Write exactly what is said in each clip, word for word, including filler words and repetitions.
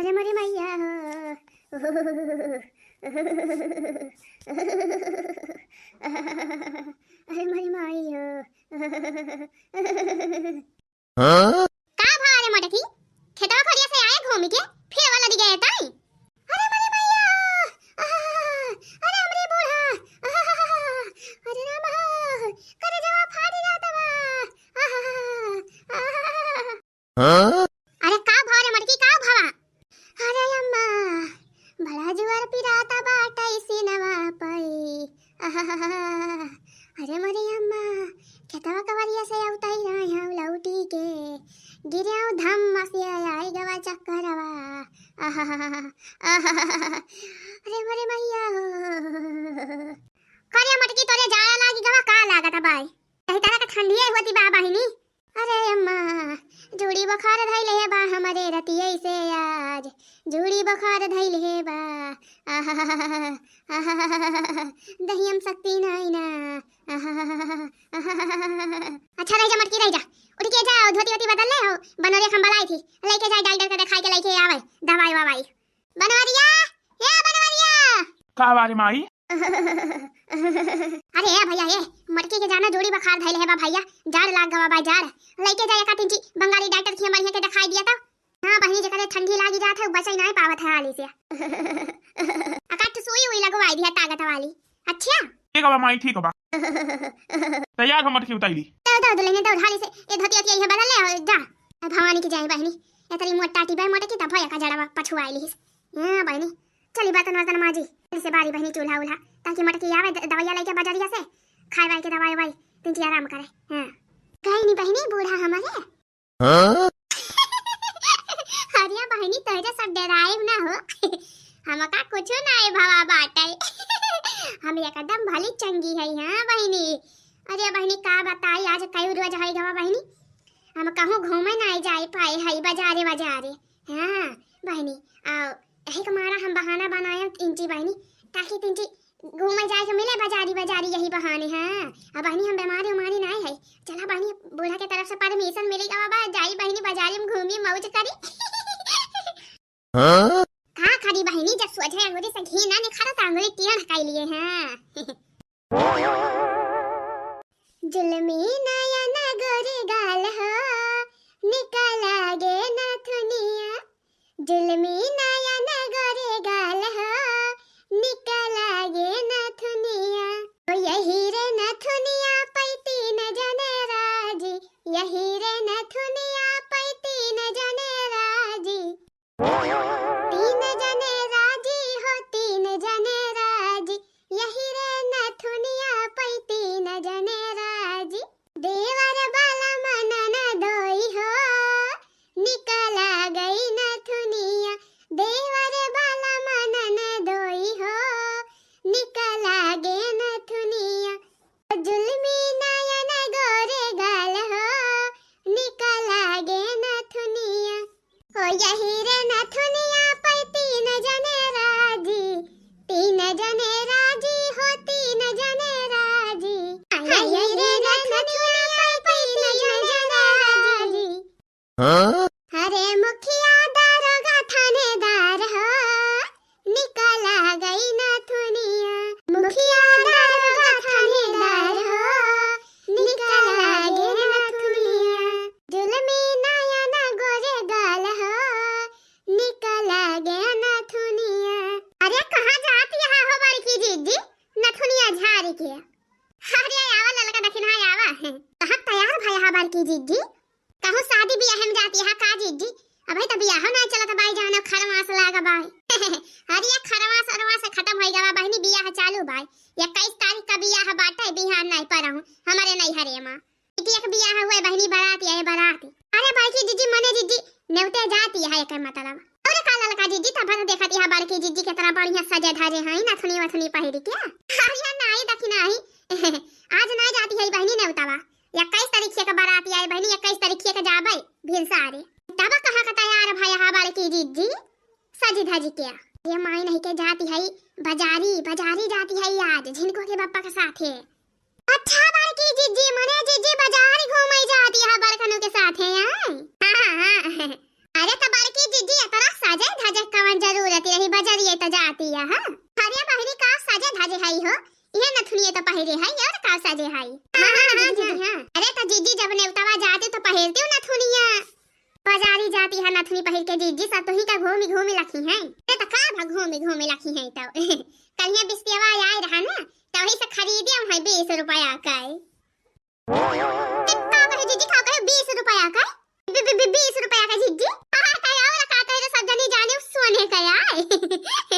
अरे मोरी मैया हो। अरे मोरी माई हो। हाँ? का भवा रे मटकी? खेतवा खरिया से आए घूमी के, फिर वाला दिखे ताई। अरे मोरी मैया हो। आहा, अरे हमरी बूढ़ा। आहा, अरे राम हो। करे जवा फाट जात बा। आहा, आहा। हाँ? अरे का भवा रे मटकी, का भवा? अरे अम्मा, बड़ा जुअर पिराता बाटै सीनवा पै। अरे मोरे अम्मा, खेतवा कवरिया से अउतै रह्याउ लौटी के, गिर्याउ धम्म से आई गवा चक्करवा। अरे मोरे मैया हो। करे मटकी तोरे जाड़ा लागी गवा का लागत बाई? कहीं तरह का ठंडिये होती बा बहिनी। अरे अम्मा, जूड़ी बुखार धइले बा हमरे रतिये से आज, जूड़ी बुखार धइले बा। आहा, आहा, दहियम शक्ति नाई ना। आहा, आहा। अच्छा रह जा मटकी, रह जा, उठ के जा, धोती वोती बदल ले हो, बनोरे हम बलाई थी, लेके जाए डॉक्टर के, दिखाई के लेके आवे दवाई ववाई। बनवरिया, ए बनवरिया। का बारे माई? अरे ए भैया, ए मटकी के जाना जूड़ी बुखार धइले बा भैया, जाड़ लाग गवा बा जाड़। लइके जा एका तिंची बंगाली डॉक्टर के बढ़िया के दिखाई दिया तो। हाँ बहिनी, जेकरे ठंडी लागी जात है, उ बचै नाई पावत है हाली से। अकाट सुई उई लगवाई दिया ताकत वाली। अच्छा। ठीक बा माई, ठीक बा। तैयार हो मटकी उतारी ली। दौड़, दौड़, दुल्हनिया, दौड़, हाली से, ए धोती ओती इहे बदल ले, और जा। भवानी की जाए बहिनी, ए तरी मोट टाटी बा, मोटे की तब भैया का जड़वा पछुआई लीस। हाँ बहिनी, चली बर्तन वर्तन माजी, जल्दी से बारी बहिनी चूल्हा उल्हा, ताकि मटकी आवे द-, दवाइया लेके बजरिया से, खाए वाए के दवाई वाई, तिंची आराम करे। हाँ। गई नी बहिनी बूढ़ा हमारे। हाँ? अरे बहिनी, तोहरे सब डेराइब ना हो। हमका कुछो नाई भवा बाटै। हम एकदम भली चंगी है, हाँ बहिनी। अरे बहिनी, का बताई, आज कई रोज है गवा बहिनी, हम कहूँ घूमे नाई जाए पाए है बजारे बजारे। हाँ बहिनी, आ यही के मारा हम बहाना बनाए इंची बहिनी, ताकि तिंची घूमे जाए के मिले बजारी बजारी यही बहाने। हाँ, अब बहिनी हम बीमारी उमारी नाई है। चला बहिनी, बूढ़ा के तरफ से परमिशन मिली गवा बा, जाई बहिनी बजारी में घूमी मौज करी। हाँ? का करी बहिनी, जब सोझे अंगुरी से घी ना निखरत, अंगुरी टेढ़ कई लिए हैं। जुल्मी नयन गोरे गाल हो, निक लागे नथुनिया। जुल्मी नयन गोरे गाल हो, निक लागे नथुनिया। ओ यही रे नथुनिया पै तीन जने राजी, यही रे नथुनिया पै तीन जने राजी। तीन जने राजी हो, तीन जने राजी, यही रे नथुनिया पै तीन जने राजी। देवर बाला मनन दोई हो, निक लागै नथुनिया। देवर बाला मनन दोई हो, निक लागे नथुनिया। जुल्मी नयन गोरे गाल हो, निक लागे नथुनिया। ओ यही रे नथुनिया पै तीन जने राजी, तीन जने राजी हो, तीन जने राजी। यही रे नथुनिया पै तीन जने राजी। हाँ? अरे मुखिया दारोगा थानेदार हो, निक लागै नथुनिया। मुखिया दारोगा थानेदार हो, निक लागे नथुनिया। जुल्मी नयन गोरे गाल हो, निक लागे नथुनिया। अरे कहाँ जात यहाँ हो बड़की जिज्जी, नथुनिया झारी के? अरे आवा ललका दखिनहा आवा। कहाँ तैयार भया हा बड़की जिज्जी? कहूँ शादी बियाह में जाती हा का जिज्जी? अबे तो बियाह ना चलत बाई, जानो खरमास लाग बाई। अरे ये खरमास अरमास खत्म होई गवा बहिनी, बियाह चालू बाई। इक्कीस तारीख का बियाह बाटे, बिहान नाई पर हूँ हमारे नैहरे माँ। बिटिया के बियाह हुए बहिनी, बारात आए बारात। अरे बड़की जिज्जी मने जिज्जी नेवते जाती है एक मतलब। और का ललका जिज्जी तब तो देखती है बड़की जिज्जी कितना बढ़िया सजे धजे हैं, नथुनी वथुनी पहिरी के। अरे नाई दखिनहा, आज नाई जाती है बहिनी नेवतावा। इक्कीस तारीख के बारात आए बहिनी, इक्कीस तारीख के जाबे भिनसारे। तब कहाँ का तैयार भया हा बड़की जिज्जी सजी धजी के? ये माई नहीं के जाती है बजारी, बजारी जाती है आज झिनको के बप्पा के साथे। अच्छा बड़की जिज्जी, मने जिज्जी बजारी घूमे जाती है बड़कनू के साथे, आए? हाँ, हाँ। अरे तो बड़की जिज्जी इतना सजे धजे कहा? अरे बहिनी, का सजे धजे हई हो? इहे नथुनिया तो पहिरे हई, और का सजे हई? हाँ, हाँ, हाँ, हाँ, दीदी, हाँ। अरे तो जीजी जब नेवतावा जाती तो पहिरती हूँ नथुनिया। बाजारी जाती है नथुनी पहिर के जीजी, सब तोही का घूमी घूमी लखी हैं। अरे तो का भा घूमी घूमी लखी हैं तो? कलिया बिस्तियावा आए रहा ना, तो वही से खरीदे हम है बीस रुपया का। का कहे जीजी, का कहे? बीस रुपया का? बी-, बी-, बी-, बीस रुपया का जीजी? हाँ, का और का कहे रे, सब जनी जाने सोने का आए।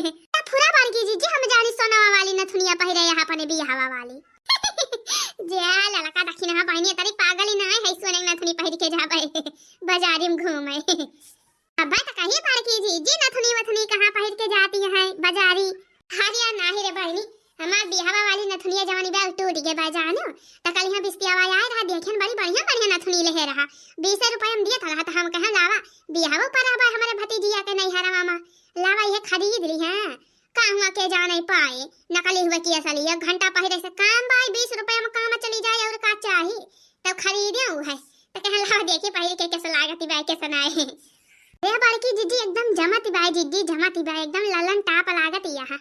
तो पूरा बड़की जीजी, हम जानी सोनवा वाली नथुनिया पहिरे यहाँ अपने बियाहवा वाली। जे ललका दखिनहा बहिनी, तरी पागल ही ना है, सोने नथुनी पहिर के जाबे बाजारी में घूमे। अब्बा तो कहिए बड़की जीजी, नथुनी वथुनी कहाँ पहिर के जाती है बाजारी? अरे नाही रे बहिनी, हमार बियाहवा वाली नथुनिया जवानी बा टूट गए बा जानो। तो कल यहाँ बिस्तियावा आए रहा, देखेन बड़ी बढ़िया बढ़िया नथुनी लेहे रहा। बीस रुपया में दिए था, तो हम कहे लावा, बियाहवा पर आबा हमारे भतीजिया के नैहरवा मा, लावा ये खरीद ली है। का हुआ के जाने पाए, नकली हुआ कि असली, एक घंटा पहिरे से काम बाई, बीस रुपया में काम चली जाए और का चाही। तब खरीदे उ है, तो कहे लावा देखी पहिर के कैसे लागती बाई, कैसे नाए। रे बड़की जीजी एकदम जमत बाई जीजी, जमत बाई एकदम ललन टाप लागत यहाँ।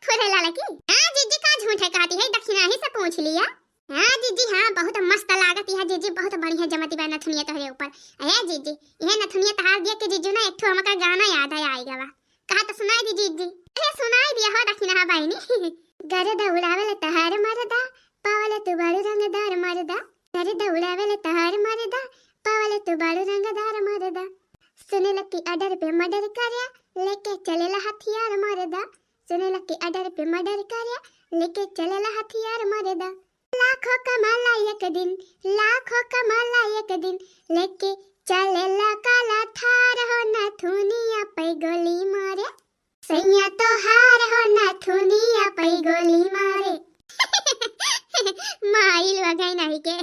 फुरे ललकी। हाँ जीजी, का झूठ है कहती है, दखिनही से पूछ लिया। हाँ जीजी, हाँ बहुत मस्त लागत है जीजी, बहुत बढ़िया जमत बा नथुनिया तोहरे ऊपर। अरे जीजी, यह नथुनिया तहार देख के जीजू ना एक ठो हमका गाना याद है आई गवा। कहा तो सुनाई दी जीजी। अरे सुनाई दिया हो दखिनहा बहिनी। गर्दा उड़ावेला तहार मरदा, पावल तू बड़ू रंगदार मरदा। गर्दा उड़ावेला तहार मरदा, पावल तू बड़ू रंगदार मरदा। सुने लकी order पे murder करे, लेके चलेला हथियार मरदा। सुने लकी order पे murder करे, लेके चलेला हथियार मरदा। लाखों कमाला एक दिन, लाखों कमाला एक दिन, लेके चलेला काला थार हो नथुनिया पे गोली मारे। सैया तोहार हो नथुनिया पे गोली मारे। माइल वगै नहीं के।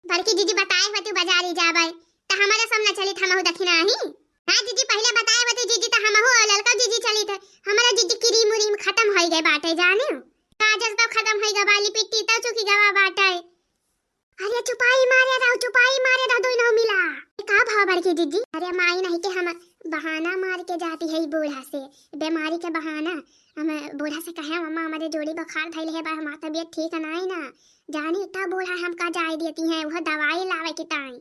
बड़की जीजी बताए हो तू बाजारी जाबे, त हमारे सामने चली त हमहू दखिनही। हाँ जीजी, पहिले बताए हो तू जीजी, त हमहू और ललका जीजी चली थे। हमारा जीजी क्रीम उरीम खत्म होई गए बाटे, जाने हो? काजल तो खत्म होई गवा, लिपिट्टी तो चुकी गवा बाटे। अरे चुपाई मारे रहो, चुपाई मारे रहो, दोनों मिला। का भाव बड़की जीजी? अरे माई नहीं के हम बहाना मार के जाती है ई बूढ़ा से, बीमारी के बहाना। हम बूढ़ा से कहे, "अम्मा, हमारे जोड़ी बुखार धइले है बा, हमार तबीयत ठीक नाई ना।" जानी तब बूढ़ा हमका जाए देती है, वह दवाई लावे के ताई।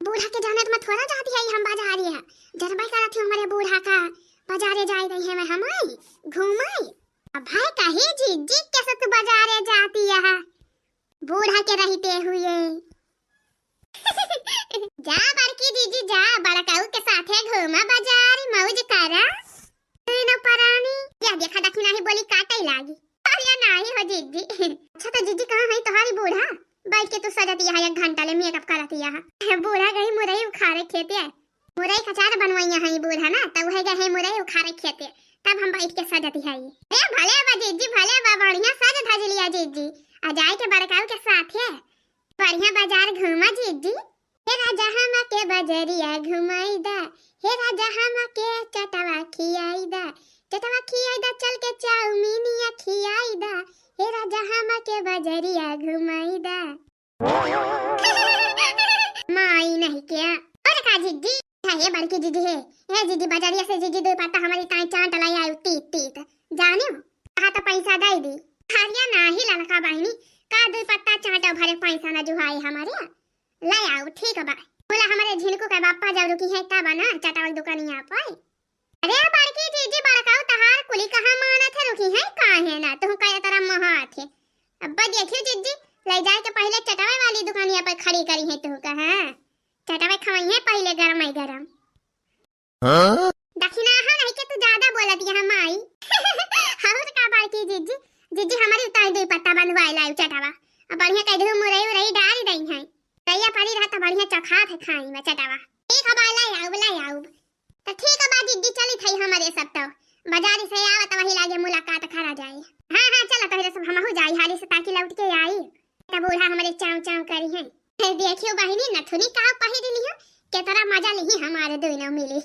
बूढ़ा के जाने तो मैं थोड़ा जाती है हम बाजारे है, जनबे करत हूँ हमारे बूढ़ा का बाजारे जाए रही है, मैं हम आई घूमाई। अब भाई कहे जीजी कैसे तू बाजारे जाती है? बूढ़ा के रहते हुए। जा बड़की जीजी जा, बड़काऊ के साथे घूमा बाजार, मौज करा। तीनों परानी, या देखा दखिनही बोली काटे लागी। अरे नाही हो जीजी। अच्छा तो जीजी कहाँ है तुम्हारी बूढ़ा? बैठ के तू सजत यहाँ एक घंटा ले makeup करत यहाँ। बूढ़ा कहीं मुरई उखाड़े खेते है। मुरई के अचार बनवइया है बूढ़ा ना, तब वह गए है मुरई उखाड़े खेते, तब हम बैठ के सजत है। ए भले बा जीजी, भले बा, बढ़िया सज धज लिया जीजी। आ जाए के बड़काऊ के साथे बढ़िया बाजार घूमा जीजी। हे राजा हमा के बजरिया घुमाई दा, हे राजा हमा के चटवा खियाई दा, चटवा खियाई दा, चल के चाउमीनिया खियाई दा, हे राजा हमा के बजरिया घुमाई दा। माई नहीं क्या? और का जीजी? हाँ, ये बड़की जीजी है। ये जीजी, बजरिया से जीजी दो पत्ता हमारी ताई चाट लाई आई तीत तीत। जाने हो? कहा तो पैसा दे दी। हरिया नाही ललका बहिनी, का दो पत्ता चाटो भरे पैसा ना जुहाए हमारे। ले आओ, ठीक बा। बोला हमारे झिनकू के बापा जब रुकी है तब ना चटावल दुकानिया पर। अरे बड़की जीजी, बड़काऊ तहार कुली कहाँ मानत है, रुकी है काहे ना, तू कहे तरह महात है। अब देखियो जीजी, ले जाए के पहले चटावे वाली दुकानिया पर खड़ी करी है तू कहा। चटावे खवाई है पहले गरम ही गरम। हाँ? दखिनहा नहीं के तू ज्यादा बोलत यहाँ माई। और का बड़की जीजी, जीजी हमारी उताई दो पत्ता बंधवाए लाई चटावा। अब बढ़िया कह दू मुरई उरई डाल दई है। तैया पड़ी रहा तो बढ़िया चखा थे खाई में चटावा। ठीक है बा, लाई आउब, लाई आउब। तो ठीक है बा जीजी, चली थई हमारे सब तो। बाजारी से आवा तो वही लागे मुलाकात करा जाए। हाँ, हाँ, चला तो सब हमहू जाई हाली से ताकि लौट के आई। तब बूढ़ा हमारे चाव चाव करी है। हे देखियो बहिनी, नथुनी का पहिरी लियो, केतना मजा लिही हमारे दोनों मिली।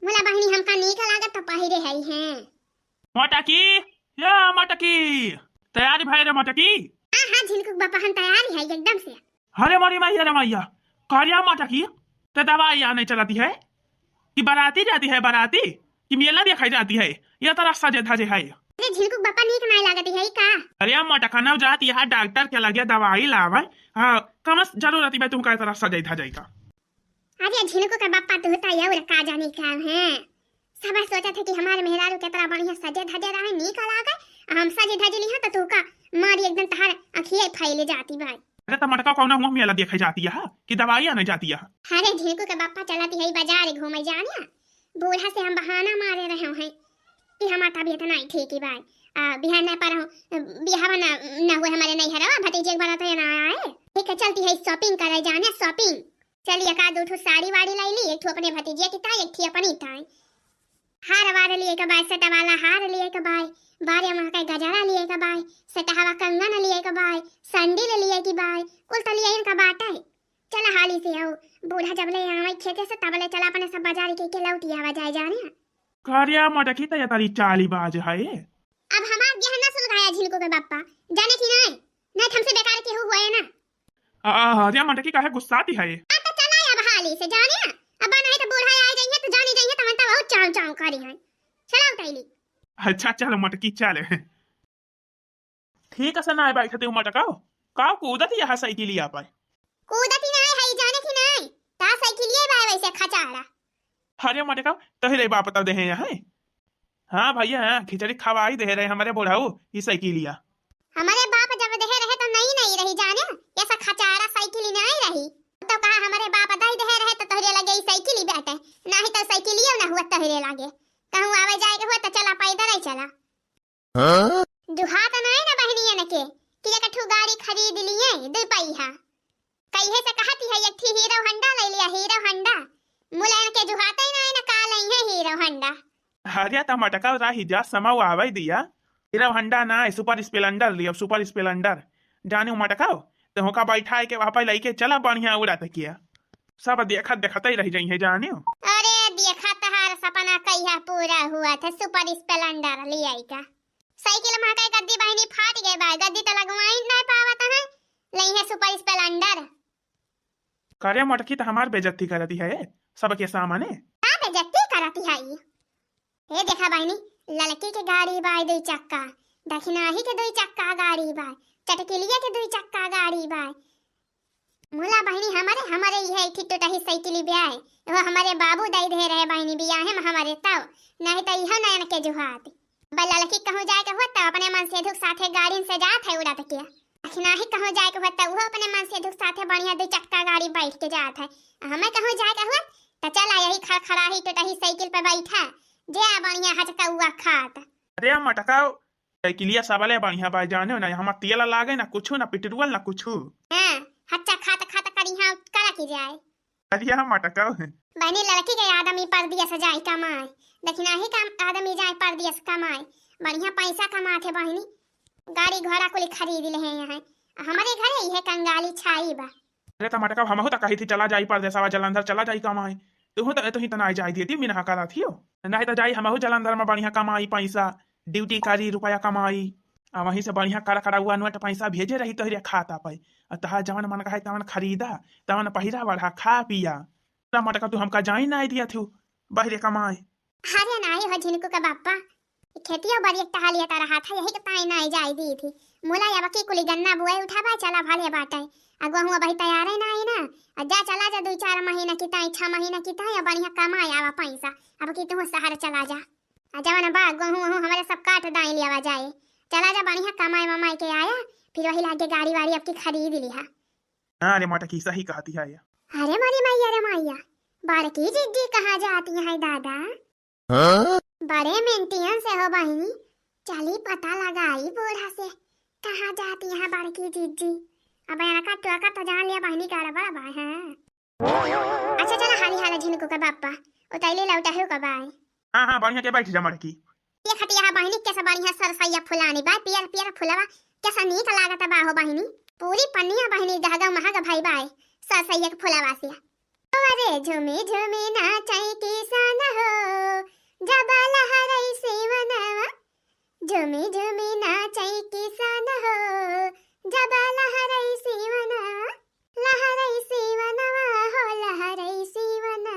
मुला बहिनी हमका नीक लागत तो पहिरे है हैं। मटकी, या मटकी, तैयारी भई रे मटकी। हाँ, हाँ, झिनकू बापा हम तैयारी है एकदम से। अरे मोरी मैया रे मैया, करिया मटकी, ते दवाई आने चलती है कि बाराती जाती है, बाराती कि मेला दिखाई जाती है? ये तरह सजे धजे है। अरे झिनकू के बापा नीक नाय लागत है का? अरे मोटका नवजात यहाँ डॉक्टर के लगे दवाई लावे। हाँ, कमस जरूरत बा तुमका ये तरह सजे धजे का। अरे झिनकू के बापा तू तो और का जानी का है। सब सोचत है कि हमारे मेहरारू के तरह बढ़िया सजे धजे रहे, नीक लागे। आ हम सजे धजे लिहा तो तू का मारी एकदम तहार अखिए फैले जाती भाई। अरे त मोटका कौना हुआ मेला देखे जाती है कि दवाई आने जाती है? अरे झिनकू के बापा चलत है बाजार घूमे जाने। बूढ़ा से हम बहाना मारे रहे हैं कि हमार तबीयत नहीं ठीक ही बा। आ, बिहान ना पर बिहावा ना, ना हुए हमारे नैहरवा, भतीजे के बरात है ना आए। ठीक है, चलती है shopping करे जाने, shopping। चली एक आध दू ठो साड़ी वाड़ी लाई ली, एक ठो अपने भतीजे की ताई, एक ठो अपनी ताई। हार वार लिए के बाय, सेट वाला हार लिए के बाय, बारे वहाँ के गजरा लिए के बाय, सेटहवा कंगन लिए के बाय, सैंडल लिए की बाय, कुल तो लिए इनका बाटे। चला हाली से आओ, बूढ़ा जब ले आवे खेते से तब ले चला अपने सब बाजार के, के लौटी आवा जाए जाने। करिया मोटकी त ये तारी चाली बाज है। अब हमार गहना सुलगाया झिनकू के बापा, जाने की नहीं, नहीं हमसे बेकार केहू हुआ है ना। आ, आ, अरे मोटकी काहे गुस्साती है? आ तो चला अब हाली से जाने, अब नहीं तो बूढ़ा आ जाइए तो जानी जाइए तो मन तो बहुत चाव चाव करी है। चला उठैली। अच्छा चलो मोटकी चल। ठीक है, सना है बैठते हो मटकाओ। का कूदत यहाँ साइकिलिया पर? कूदत ही नहीं है, जाने की नहीं। ता साइकिलिया बा वैसे खचाड़ा। अरे मटकाओ, तोहरे बाप तब देहे यहाँ। हाँ भैया, हाँ, खिचड़ी खवाई दे रहे हमारे बुढ़ाऊ, ई साइकिलिया। हमारे बाप जब देहे रहे तो नहीं, नहीं रही जाने, ऐसा खचाड़ा साइकिल ही नहीं रही। तो कहा हमारे बाप दाई देहे रहे तो तोहरे लगे ई साइकिल ही बैठे, नहीं तो साइकिलियो ना हुआ तोहरे लगे। कहूँ आवे जाए के हुआ तो चला पैदल ही चला। हाँ? जुहात नाय ना बहनियन के कि एक ठू गाड़ी खरीद लिए दुपहिया। कहिए से कहती है एक ठी हीरो होंडा ले लिया, हीरो होंडा। मुलायम के जुहाते नाय ना का लई है हीरो होंडा। अरे त मटका रही जा, समय आवे दिया। हीरो होंडा ना, सुपर स्प्लेंडर लियो, सुपर स्प्लेंडर। जाने मटका, तो होका बैठा के वहाँ पे लेके चला बढ़िया उड़ा तकिया। सब देखत देखत ही रह जाइए जाने। अरे देखा तहार सपना कहिया पूरा हुआ था, सुपर स्प्लेंडर लियाई का। साइकिल मा के गद्दी बहिनी फाट गए बा, गद्दी त लगवाई नहीं पावत है, लई है सुपर स्प्लेंडर। करे मटकी त हमार बेइज्जती करती है सबके सामने। का बेइज्जती करती है ई? ए देखा बहिनी, ललकी के गाड़ी बा दुई चक्का, दखिनाही के दुई चक्का गाड़ी बा, चटकिलिया के दुई चक्का गाड़ी बा, मुला बहिनी, हमरे, हमरे इहे एक ठे टुटही साइकिल ब्याहे, वो हमरे बाबू दई दे रहे बहिनी बियाहे में हमरे तब, नहीं तो इहो नयन के जुहात। अब ललकी कहूँ जाए के हुआ तब अपने मन से दुख साथे गाड़िन से जात है उड़ा तकिया। अखनाही कहूँ जाए के हुआ तब वो अपने मन से दुख साथे बढ़िया दो चक्का गाड़ी बैठ के जात है। हमें कहूँ जाए के हुआ त चला यही खड़खड़ाही टुटही साइकिल पे बैठा, जे आ बढ़िया हचकौआ खात। अरे मटका, साइकिलिया सबले बढ़िया बा, जाने ना, हमार तेल लागे ना कुछु, ना पेट्रोल ना कुछु। हाँ, हच्चा खात खात करिहा करा की जाए। अरे हम मटका है। बहिनी लड़की के आदमी परदेस जाए कमाए, दखिनाही का आदमी जाए परदेस कमाए, बढ़िया पैसा कमात है बहिनी, गाड़ी घोड़ा कुल खरीद ले हैं यहाँ। हमारे घरे इहे कंगाली छाई बा। अरे त मटका, हमहू त कही थी चला जाई परदेसवा, जलंधर चला जाई कमाई। तुहू त, तुही त नाई जाई देती, मिनहा करा थियो। नहीं त जाई हमहू जलंधर में बढ़िया कमाई पैसा, ड्यूटी करी, रुपया कमाई। आ वहीं से बढ़िया कड़ा कड़ौआ नोट पैसा भेजे रही तोहरे खाता पे। आ तहार जवन मन कहे तवन खरीदा, तवन पहिरा बढ़ा, खा पिया। त मटका तू हमका जाई नाई दिया थियो, बहरे कमाई। अरे नाई हो झिनकू का बापा, खेतिया बारी एक टहलिया त रहा था, यही के ताई नाई जाई दी थी। मुला अब की कुली गन्ना बुआई उठाबा, चला भले बाटे। आ गहुआ बही तैयार है नाई ना। आ जा चला जा दुई चार महीना की ताई, छह महीना की ताई, आ बढ़िया कमाए आवा पैसा। अब की तुहू शहर चला जा। आ जवन बा गहूँ वहूँ हमारे सब काट दाई लियावा जाए। चला जा बढ़िया कमाए वमाए के आया, फिर वही लागे गाड़ी वाड़ी अब की खरीद लिहा। हाँ रे मटकी, सही कहती है। अरे मोरी मैया रे मैया, बड़की जिज्जी कहाँ जाती है दादा? हाँ? बड़े मेंटियन से हो बहिनी, चली पता लगाई बूढ़ा से, कहाँ जाती है बड़की जिज्जी। अब यहाँ का टोका तो जान लिया बहिनी गड़बड़ बा, हाँ। अच्छा चला हाली हाला झिनकू का बापा, उतैली लौटा है का बाय। हाँ, हाँ, बढ़िया के बैठ जा मड़की। ये खटिया बहिनी कैसा बढ़िया सरसैया फुलानी बा, पियर पियर फुलवा, कैसा नीक लागत बा हो बहिनी। पूरी पनिया बहिनी गहगा महग भई बाय, सरसैया के फुलवा से। अरे झूमी झूमी नाचै किसान हो, जब लहरै सेवनवा। झूमी झूमी नाचै किसान हो, जब लहरै सेवनवा। लहरै सेवनवा हो, लहरै सेवनवा।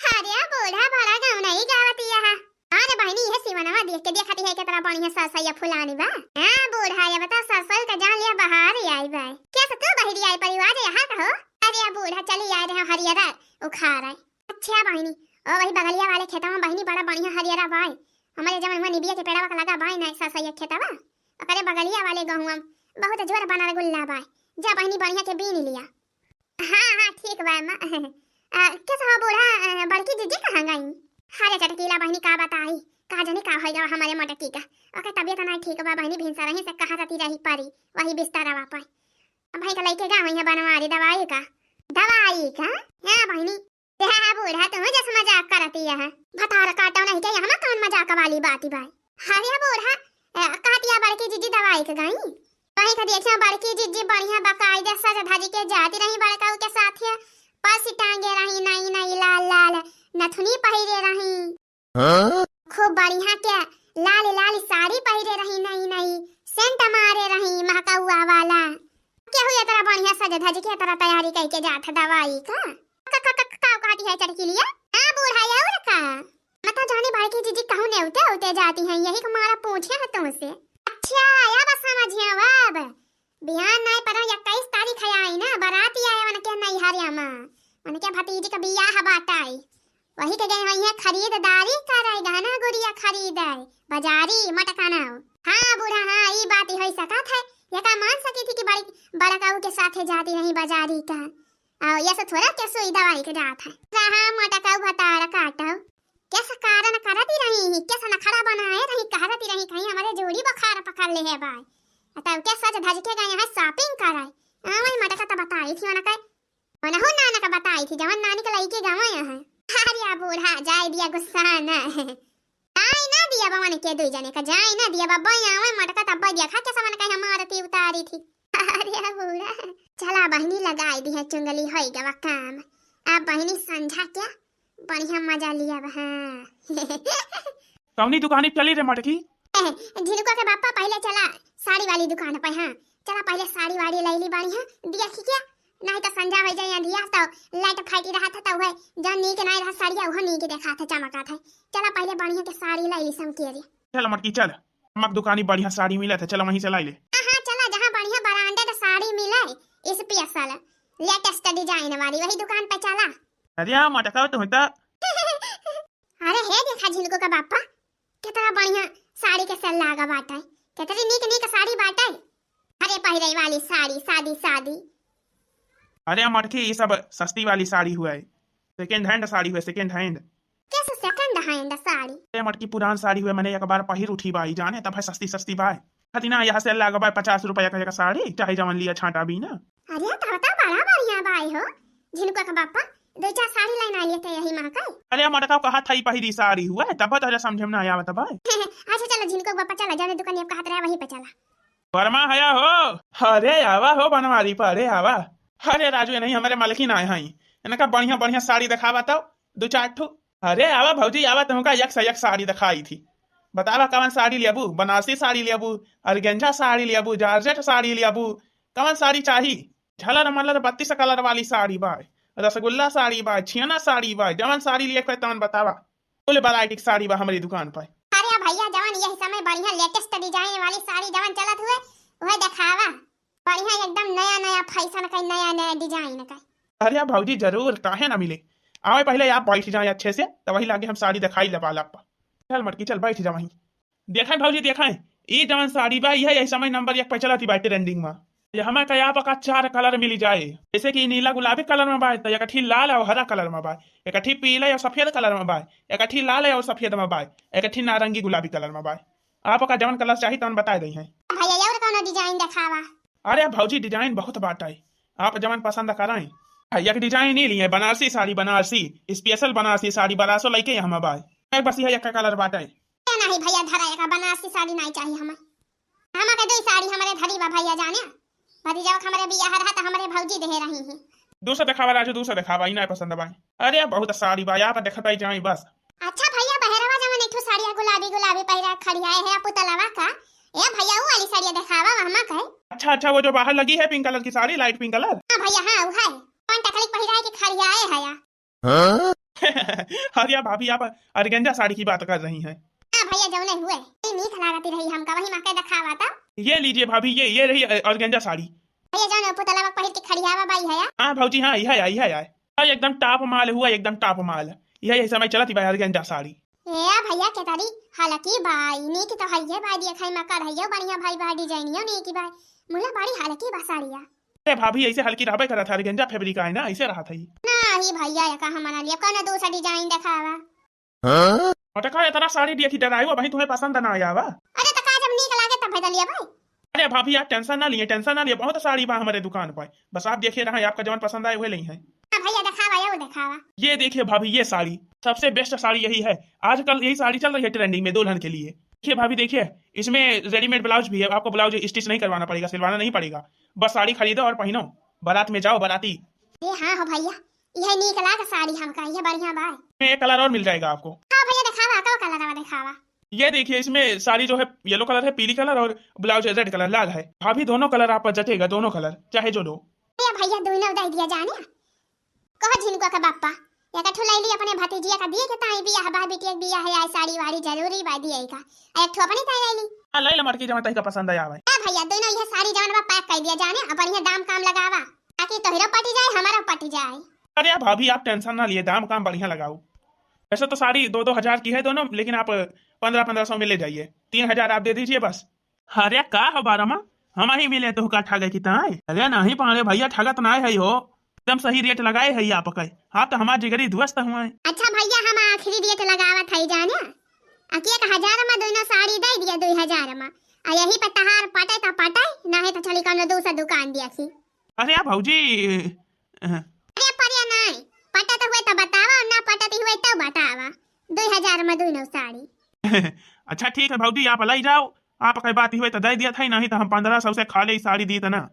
अरे बूढ़ा बड़ा गौनई गावत यहा। हाँ रे बहिनी, इहे सिवनवा देख के देखत है केतना बढ़िया सरसैया फुलानी बा। हाँ बूढ़ा, ये बता सरसैया का जान लिया बहार ही आई बा। कैसे तू बहिरी आई परिवार यहाँ का हो? अरे बूढ़ा चली आए रहे हरियरा उखाड़ आई। अच्छा बहिनी, ओ वही बगलिया वाले खेतवा में बहिनी बड़ा बढ़िया हरियरा बाय। हमारे जवन हुआ निबिया के पेड़वा का लगा बाय ना सरसैया खेतवा, ओकरे बगलिया वाले गहुआ में बहुत जोर बनर गुल्ला बाय। जा बहिनी बढ़िया के बीन लिया। हाँ, हाँ, ठीक बा, अम्मा। आ, कैसे हो बूढ़ा? आ, बड़की जिज्जी कहाँ गई? अरे चटकीला बहिनी, का बताई, का जाने का होइ गवा हमरे मोटकी का। ओकर तबियत नाहीं ठीक बा बहिनी, भिनसरही से कहा रहती रही परी, वही बिस्तरवा पर। अब भाई का लइके गवा है बनवारी दवाई का। दवाई का? हाँ बहिनी। हाँ बूढ़ा, तू जस मजाक करती है। भतार काटो नहीं के, यहाँ कौन मजाक वाली बात बाय? अरे बूढ़ा, ए, कहतिया बड़की जिज्जी दवाई के गई। कहीं का देखियो बड़की जिज्जी बढ़िया बकायदे सज धज के जाती रही बड़काऊ के साथे। पर्स टांगे रही नई नई लाल लाल, नथुनी पहिरे रही। हाँ? खूब बढ़िया के लाल लाल साड़ी पहिरे रही नई नई, सेंट मारे रही महकौआ वाला। केहू एतरा बढ़िया सज धज के एतरा तैयारी कइके जात है दवाई का। क-, क-, क-, का कहती है चटकीलिया? हाँ बूढ़ा, और का? मता जाने बड़की जिज्जी कहूँ नेवते होते जाती हैं, यही को मारा पूछे है तुमसे। अच्छा, अब समझिया अब। बिहान नाई पर इक्कीस तारीख है आई ना, बराती आए उनके नैहरिया में। उनके भतीजी का बियाह बाटाई। वही के गए हुई है खरीददारी करे, गहना गुड़िया खरीदे, बाजारी मटकाना। हाँ बूढ़ा, हाँ, ई बात ही हो सकत है। ये का मान सकी थी कि बड़ी, बड़काऊ के साथे जाती रही बाजारी का। आओ, ये से थोड़ा के सुई दवाई के जात है। रहा मटकाऊ भतार काटो। कैसा कारण करती रही, कैसा नखरा बनाए रही, कहती रही कहीं हमारे जोड़ी बुखार पकड़ ले है बाय। तब के सज धज के गए हैं shopping करे। हाँ, वही मटका तो बताई थी उनके। उनहु नाना का बताई थी, जवन नानी के लइके गवा है। अरे बूढ़ा, जाए दिया गुस्सा न। जाए ना दिया बवन के दुई जने का, जाए ना दिया बब्बा आवे मटका तब्बा देखा कैसा मन कहीं मारती उतारी थी। अरे बूढ़ा, चला बहिनी लगाई दी है चुंगली, होई गवा काम। अब बहिनी संझा क्या बढ़िया मजा लिया बा, हाँ। कौनी दुकानी चली रे मटकी? ए, झिनुका के बापा पहले चला साड़ी वाली दुकान पे, हाँ। चला पहले साड़ी वाड़ी ले ली बढ़िया, देखी क्या? नहीं तो संझा हो जाए अंधिया तो लाइट फाटी रहा था तो वह जौन नीक नहीं रहा साड़िया वह नीक देखा था चमका था। चला पहले बढ़िया के साड़ी ले ली समकेरी। चल मटकी चल, मक दुकानी बढ़िया साड़ी मिलत है, चला वहीं से लाई ले। हाँ, हाँ, चला जहाँ बढ़िया branded साड़ी मिले, special latest design वाली वही दुकान पे चला। अरे हाँ मटका तुम तो। अरे हे देखा झिलको का बापा, कितना बढ़िया साड़ी के sale लागा बाटे, कितनी नीक नीक साड़ी बाटे। अरे पहिरे वाली साड़ी, सादी सादी। अरे मटकी, ये सब सस्ती वाली साड़ी हुए, second hand साड़ी हुए, second hand। कैसे second hand साड़ी? अरे मटकी, पुरान साड़ी हुए, मैंने एक बार पहिर उठी बाई जाने, तब है सस्ती सस्ती बाई। हती ना, यहाँ sale लागा बाई, पचास रुपया का एक साड़ी, चाहे जवन लिया छांटा बीना। अरे तब तो बड़ा बढ़िया बाई हो झिलको का बापा, दो चार साड़ी लाइन आ लेते यही माँ का। अरे मटका, कहा था ही पहिरी साड़ी हुए, तब तो समझे में ना आवत बाई। अच्छा चलो झिलको का बापा चला, जाने दुकान अब कहत रहे वहीं पे चला। परमा हया हो। अरे आवा हो बनवारी पर, अरे आवा। अरे राजू, ये नहीं हमारे मलकिन आए हैं, इनका बढ़िया बढ़िया साड़ी दिखावा तो दो चार ठो। अरे आवा भौजी आवा, तुमका एक से एक साड़ी दिखाई थी। बतावा कवन साड़ी लेबू, बनारसी साड़ी लेबू, organza साड़ी लेबू, जॉर्जेट साड़ी लेबू, कवन साड़ी चाही? झलर मलर बत्तीस colour वाली साड़ी बाय, रसगुल्ला साड़ी बाय, छियाना साड़ी बाय, जवन साड़ी लिए तवन बतावा। Full variety के साड़ी बा हमरी दुकान पर। अरे भैया, जवन यही समय बढ़िया latest design वाली साड़ी जवन चलत हुए, वह देखावा। बढ़िया एकदम नया नया fashion का, नया नया design का। अरे भौजी, जरूर, काहे ना मिले। आवे पहले आप बैठ जाए अच्छे से, तो वही लागे हम साड़ी दिखाई लबा लबा। चल मटकी, चल बैठ जा वहीं। देखें भौजी, देखें, ई जवन साड़ी बा, यह यही समय number एक पर चलत बा trending में। ये हमें का यहाँ पर का चार colour मिली जाए, जैसे कि नीला गुलाबी colour में बा, तो एक ठी लाल और हरा colour में बा, एक ठी पीला और सफेद colour में बा, एक ठी लाल और सफेद में बा, एक ठी नारंगी गुलाबी colour में बा। आपका जवन colour चाही तवन बताए दई हैं। भैया और कौनो design देखावा। अरे भौजी, design बहुत बाटे, आप जवन पसंद कराएं। एक design ही लिए, बनारसी साड़ी, बनारसी special बनारसी साड़ी, बनारसो लइके यहाँ में बा। एक बस यह एक colour बाटे। ए नहीं भैया, धरा एका बनारसी साड़ी नहीं चाहिए हमें। हमारे दो साड़ी हमारे धरी बा भैया जाने। भतीजा के हमारे बियाह रहा तो हमारे भौजी दे रही हैं। दूसरा दिखावा राजू, दूसरा दिखावा, ई नहीं पसंद बा। अरे बहुत साड़ी बा, यहाँ पर देखता ही जाई बस। अच्छा भैया, बहरवा जवन एक ठो साड़िया गुलाबी गुलाबी पहिरा खड़ियाए है पुतलवा का। ए भैया, वो वाली साड़िया दिखावा हमा कहे। अच्छा अच्छा, वो जो बाहर लगी है pink colour की साड़ी, light pink colour। हाँ भैया, हाँ वो है। कौन टकली पहिराए के खड़ियाए है या? हाँ? अरे भाभी, आप organza साड़ी की बात कर रही हैं। हाँ भैया जौने हुए, ई नीक लागत रही हमका, वही माँ के देखावा तब। ये लीजिए भाभी, ये, ये रही, अ, ऑर्गेंजा साड़ी। भैया जौन पुतला बा पहिर के खड़ियावा बाई है या? हाँ भौजी, हाँ, इहे आय, इहे आय। हाँ, एकदम top माल हुआ, एकदम top माल। इहे, इहे समय चलत ही बा ऑर्गेंजा साड़ी। ए भैया के तारी हलकी बाई, नीक तो है ये बाई, देखै मा कढ़ाइयो बढ़िया भाई बा, डिजाइनियो नीक बाई। मुला बड़ी हलकी बा साड़िया। अरे भाभी, ऐसे हल्की रहबे करत है, ऑर्गेंजा फैब्रिक आय ना, ऐसे रहत है। नाही भैया, ये कहाँ मना लिया, कौनो दूसरा डिजाइन देखावा। हाँ? और तो का इतना साड़ी देखी डराई, वो भाई तुम्हें पसंद ना आया बा? अरे तो का जब नीक लागे तब बदलिया भाई। अरे भाभी, आप टेंशन ना लिए, टेंशन ना लिए, बहुत साड़ी बा हमारे दुकान पर, बस आप देखे रहे, आपका जवन पसंद आए वही लइहैं। हाँ भैया, देखावा, ये देखावा। ये देखिए भाभी, ये साड़ी, सबसे बेस्ट साड़ी यही है, आजकल यही साड़ी चल रही है ट्रेंडिंग में दुल्हन के लिए। देखिए भाभी, देखिए, इसमें रेडीमेड ब्लाउज भी है, आपको ब्लाउज स्टिच नहीं करवाना पड़ेगा, सिलवाना नहीं पड़ेगा, बस साड़ी खरीदो और पहनो, बारात में जाओ बाराती। ए हाँ हो भैया, यह नीक लाग साड़ी हमका, यह बढ़िया बा। में एक कलर और मिल जाएगा आपको। हाँ भैया, देखावा, का कलर बा, देखावा। ये देखिए, इसमें साड़ी जो है येलो कलर है, पीली कलर, और ब्लाउज रेड कलर, लाल है। भाभी, दोनों कलर आप पर जचेगा, दोनों कलर चाहे जो लो। ए भैया, दोनों दे दिया जाने। कहो झिनको का बापा, एक ठो लैली अपने भतीजिया का दिए के ताई बियाह बा, बिटिया के बियाह है, आई साड़ी वाड़ी जरूरी बा दिए का। आ एक ठो अपने ताई लैली। हाँ, लैला मटकी जवन तही का पसंद आया भाई। ए भैया, दोनों यह साड़ी जवन बा पैक कर दिया जाने, अब बढ़िया दाम काम लगावा, ताकि तोहरो पटी जाए, हमारा पटी जाए। अरे भाभी, आप टेंशन ना लिए, दाम काम बढ़िया लगाओ। वैसे तो साड़ी दो दो हजार की है दोनों, लेकिन आप पन्द्रह पन्द्रह सौ में ले जाइए, तीन हजार आप दे दीजिए बस। अरे का हो बारमा, हम ही मिले तो का ठगे की ताई? अरे नहीं पाड़े भैया, ठगत ना है हो, एकदम सही रेट लगाए है आप के, आप तो हमार जिगरी दोस्त हुए। अच्छा भैया, हम आखिरी रेट लगावत है जाने, अकी एक हजार में दोनों साड़ी दे दिया, दो हजार में, आ यही पे तहार पटे तो पटे, नहीं तो चली कौनो दूसरा दुकान देखी। अरे भौजी, अ, अरे परिया नहीं, पटत हुए तो बतावा, और ना पटत हुए तो बतावा, दो हजार में दोनों साड़ी। अच्छा ठीक है भौजी, आप लाई जाओ, आप कई बात हुए तो दे दिया था, नहीं तो हम पन्द्रह सौ से खाली साड़ी दी था ना,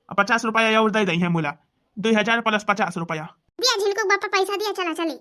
अब पचास रुपया और दे दी है मुला, दो हजार प्लस पचास रुपया। दिया झिनको बापा पैसा दिया, चला चली।